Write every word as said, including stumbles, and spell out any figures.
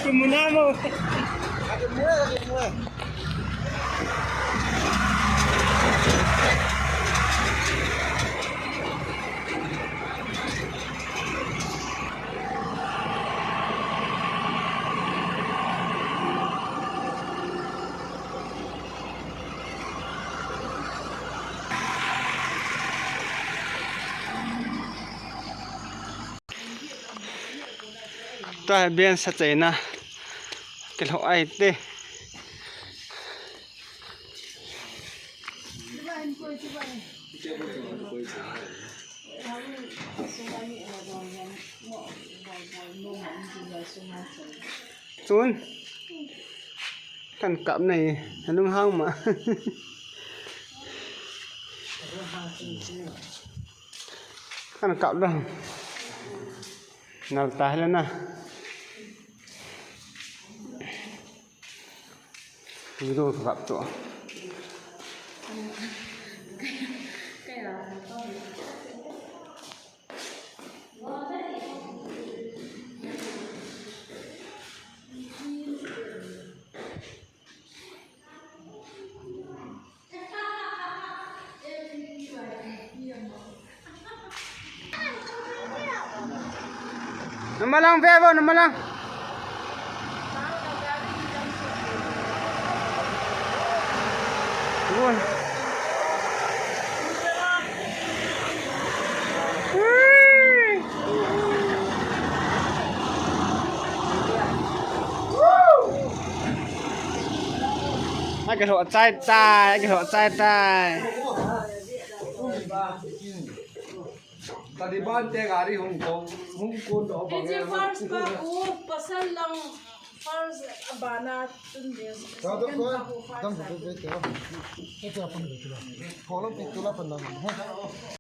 Muna mo. Tua hi ben sa chaina. Kilhoh ai te. Chun. Kan kap nei, anung hang ma. Kan kap dang. Nal ta hela na. Video kap to. Namalang, Vevo, namalang. Ui. Ui. Ai, kilhoh chai tai, ai, kilhoh chai tai. Taliban te gari hung kon, hung kon do. Hiche first pa u pasal lang first abana tun de. Second pa u first.